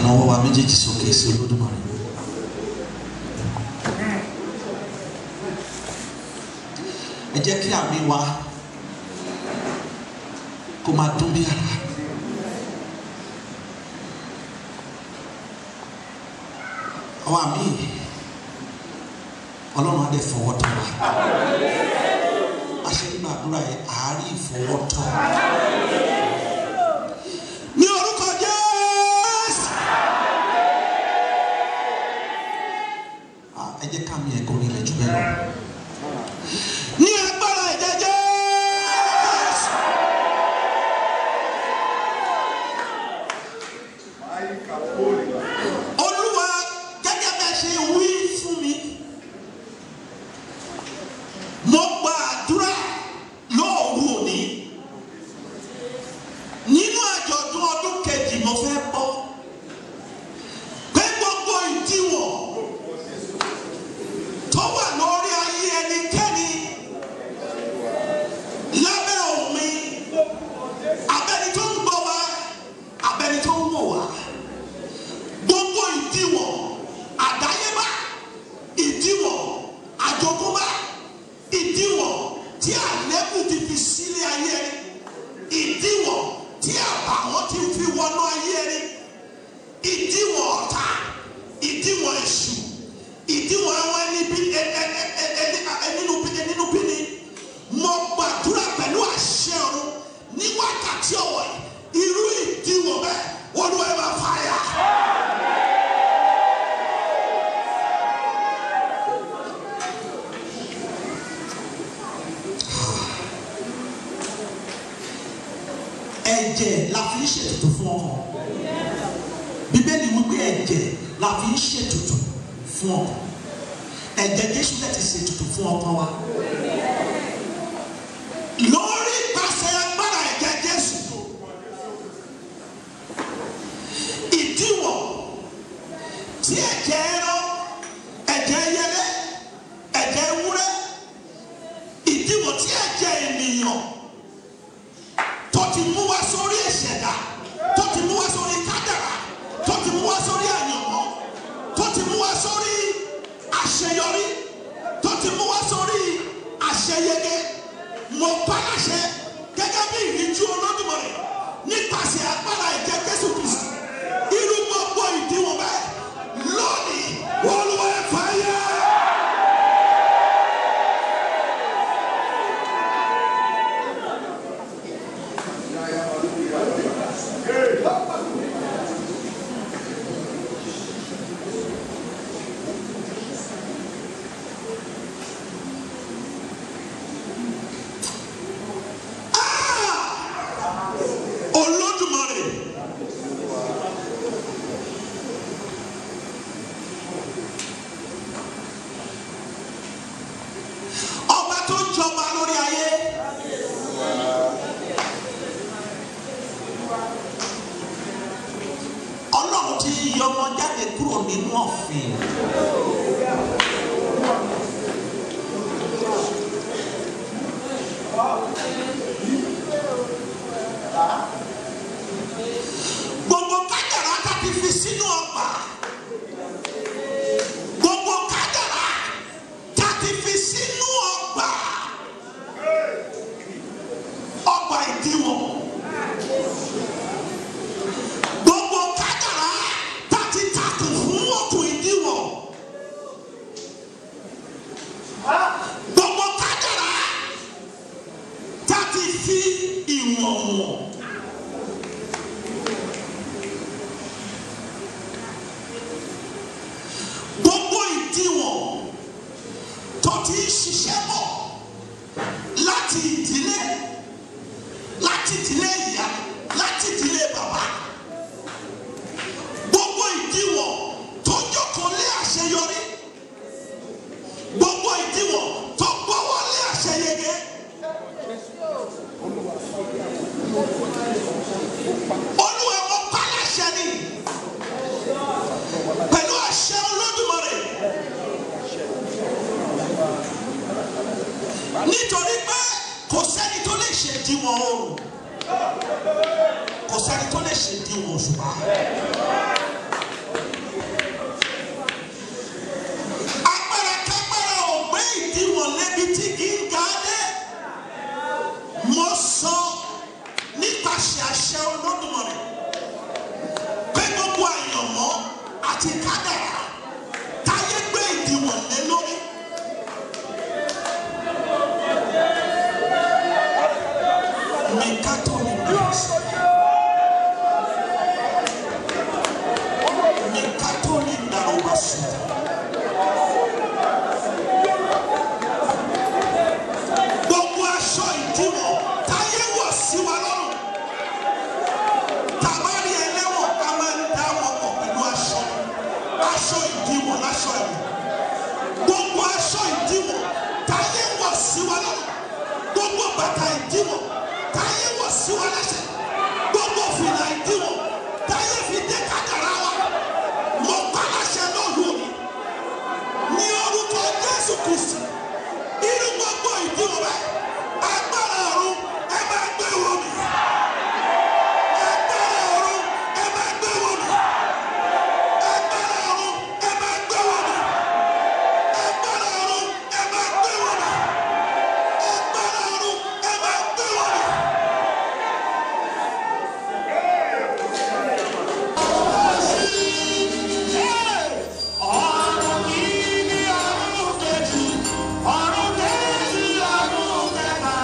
Ká nawọ́ wa méjèèjì sókè sí Olódùmarè. Ẹ jẹ́ kí àmín wa kó máa dún bí àrá. Àwọn àmín Ọlọ́run á dẹ̀ fọwọ́ tọ́ wa. A ṣe nínú àdúrà yẹn, àárí ìfọwọ́ tọ́. Ní orúkọ Jésù. Ẹ jẹ́ ká mi ẹ̀kọ́ nílẹ̀ jù bẹ́ẹ̀ lọ. Ní agbára ẹ̀jẹ̀ Jésù. Olúwa, gẹ́gẹ́ bẹ́ẹ̀ ṣe wí fún mi, mo gba àdúrà lóòru òní. Nínú àjọ̀dún ọdún kejì mo fẹ́ bọ́ pé gbogbo ìdíwọ̀n tó wà lórí ayé ẹnikẹ́ni lábẹ́ omi, abẹ́ni tó ń gbọ́ wa, abẹ́ni tó ń wò wá, gbogbo ìdíwọ̀n àdáyébá, ìdíwọ̀n àjogúnbá, ìdíwọ̀n tí àlébù ti fi sílé ayé ẹni, ìdíwọ̀n tí àbàwọ́n ti fi wọnú ayé ẹni, ìdíwọ̀n ọ̀tá, ìdíwọ̀n èṣù, ìdíwọ̀n àwọn ẹni bí ẹnínú bí ni, mo gbàdúrà pẹ̀lú àṣẹ ọ̀run ní wákàtí ọ̀wọ̀ yìí, irú ìdíwọ̀n bẹ́ẹ̀, Olúwa ẹ máa fàyà. Ẹ̀jẹ̀ la fi ń ṣètùtù fún ọkàn. Bíbélì wípé ẹ̀jẹ̀ la fi ń ṣètùtù fún ọkàn. Ẹ̀jẹ̀ Jésù dẹ̀ ti ṣètùtù fún ọkàn wa. Lórí ìpàṣẹ agbára ẹ̀jẹ̀ Jésù, ìdíwọ̀n tí ẹ̀jẹ̀ ẹran, ẹ̀jẹ̀ ẹyẹlé, ẹ̀jẹ̀ ewúrẹ́, ìdíwọ̀n tí ẹ̀jẹ̀ ènìyàn tó ti mú wá sórí ìṣẹ̀dá, tó ti mú wá sórí kádàrá, tó ti mú wá sórí àyànmọ́, tó ti mú wá sórí àṣeyọrí, tó ti mú wá sórí àṣeyege, mo pa láṣẹ gẹ́gẹ́ bí ìríjú Olódùmarè nípasẹ̀ agbára ẹ̀jẹ̀ Jésù Kristi, irú gbogbo ìdíwọ̀n bẹ́ẹ̀ lónìí, Olúwa ẹ fàyà. Ah! Olódùmarè, ọba tó ń jọba lórí ayé, Ọlọ́run ti yọ ọmọ jáde kúrò nínú ọ̀fìn. Gbogbo kádàrá tá ti fi sínú ọgbà, gbogbo kádàrá tá ti fi sínú ọgbà, ọgbà ìdíwọ̀n, gbogbo kádàrá tá ti takùn fún okùn ìdíwọ̀n, gbogbo kádàrá tá ti fi ìwọ̀n wọ̀n. Gbogbo ìdíwọ̀n tó ti ń ṣiṣẹ́ bọ̀ láti ìdílé, láti ìdílé ìyá, láti ìdílé bàbá, gbogbo ìdíwọ̀n tó jókòó lé àṣeyọrí, gbogbo ìdíwọ̀n tó gbọ́wọ́ lé àṣeyege, Olúwa, mo pa láṣẹ ni pẹ̀lú àṣẹ Olódùmarè, nítorí pé kò sẹ́ni tó lè ṣe ìdíwọ̀n oòrùn, kò sẹ́ni tó lè ṣe ìdíwọ̀n òṣùpá. Mo sọ nípasẹ̀ àṣẹ Olódùmarè pé gbogbo àyànmọ́ àti kádàrá táyé gbé ìdíwọ̀n lé lórí. Mikato ni bẹ́ẹ̀. Mikato ni ndaroba sùn. Gbogbo aṣọ ìdíwọ̀n táyé wọ̀ sí wa lọ́rùn. Tàbárí ẹlẹ́wọ̀n ká máa ń dá wọn pọ̀ pẹ̀lú aṣọ. Aṣọ ìdíwọ̀n láṣọ ẹ̀wọ̀n. Gbogbo aṣọ ìdíwọ̀n táyé wọ̀ sí wa lọ́rùn. Gbogbo bàtà ìdíwọ̀n táyé wọ̀ sí wa lẹ́sẹ̀. Gbogbo fìlà ìdíwọ̀n táyé fi dé kádàrá wa. Mo pa láṣẹ lóru òní. Ní orúkọ Jésù Kristi, irú gbogbo ìdíwọ̀n bẹ́ẹ̀, agbára ọ̀run ẹ máa gbé wọ̀ mí. Agbára ọ̀run ẹ máa gbé wọ̀ mí. Agbára ọ̀run ẹ máa gbé wọ̀ mí. Agbára ọ̀run ẹ máa gbé wọ̀ mí. Agbára ọ̀run ẹ máa gbé wọ̀ mí. Ọ̀run kìíní, ọ̀run kejì, ọ̀run kejì, ọ̀run kẹta,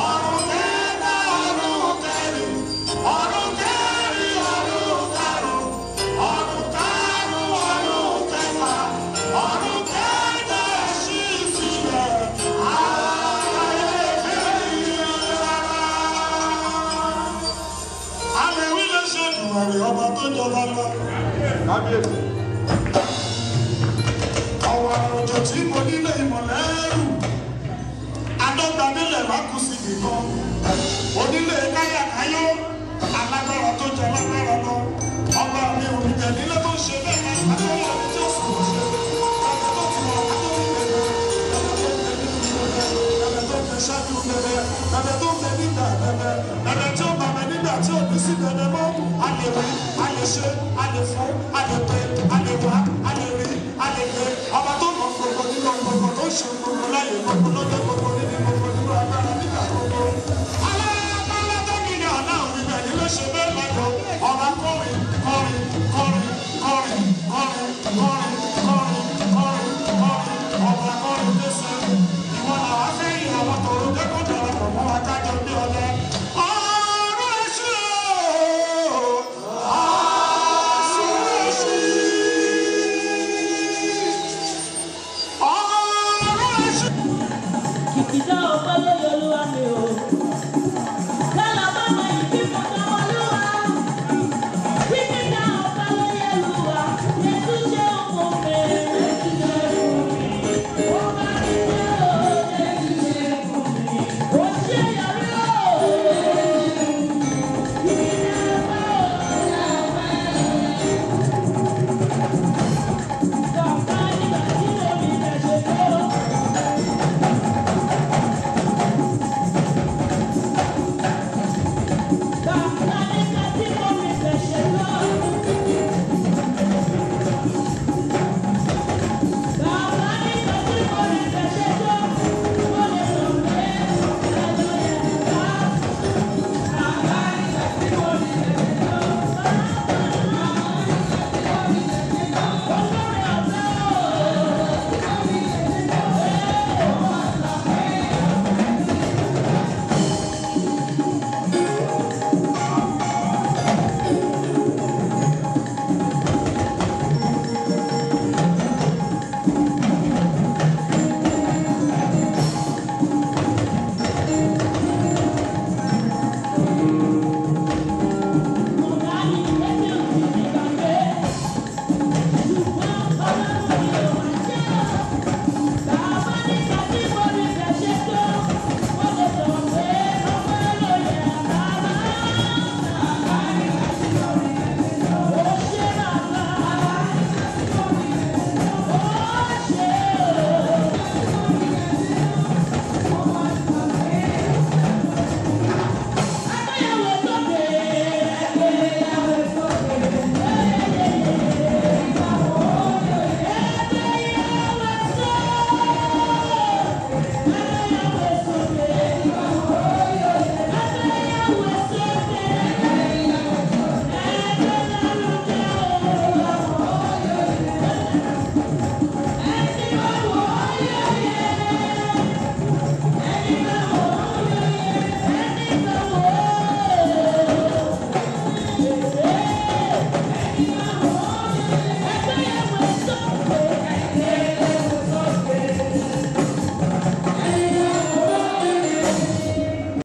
ọ̀run kẹta, ọ̀run kẹrin, ọ̀run kẹrin, ọ̀run karùn-ún, ọ̀run karùn-ún, ọ̀run kẹfà, ọ̀run kẹjọ ṣí sílẹ̀, ayé kẹrin rárá. Àlèwí lè ṣe ìdùnnú ọba tó jọba lọ. Ọ̀wọ̀ àròjọ tí mo nílé ìmọ̀lẹ́rù. Adọ́gba nílẹ̀ má kú sí nìkan. Onílé káyàkáyó, alágbára tó jẹ lágbára lọ. Ọba mi ò ní nílé tó ń ṣe bẹ́ẹ̀ máa ń tọ́wọ́ ọdún tí ó sì wọ́n ṣe. Bàbá tó ti wọ̀ ká tó ti bẹ̀rẹ̀. Bàbá tó ń bẹ nínú bẹ̀rẹ̀. Bàbá tó ń bẹ ṣáájú bẹ̀rẹ̀. Bàbá tó ń bẹ nígbà bẹ̀rẹ̀. Bàbá tí ó bá bẹ nígbà tí ò ní sí bẹ̀rẹ̀ mọ́. A lè wí, a lè ṣe, a lè fún, a lè pè, a lè wá, a lè rí, a lè gbé. Ọba tó mọ̀ gbogbo nínú gbogbo tó ń ṣe gbogbo láyé gbogbo lọ́jọ́ gbogbo níbi gbogbo nínú agbára nígbà.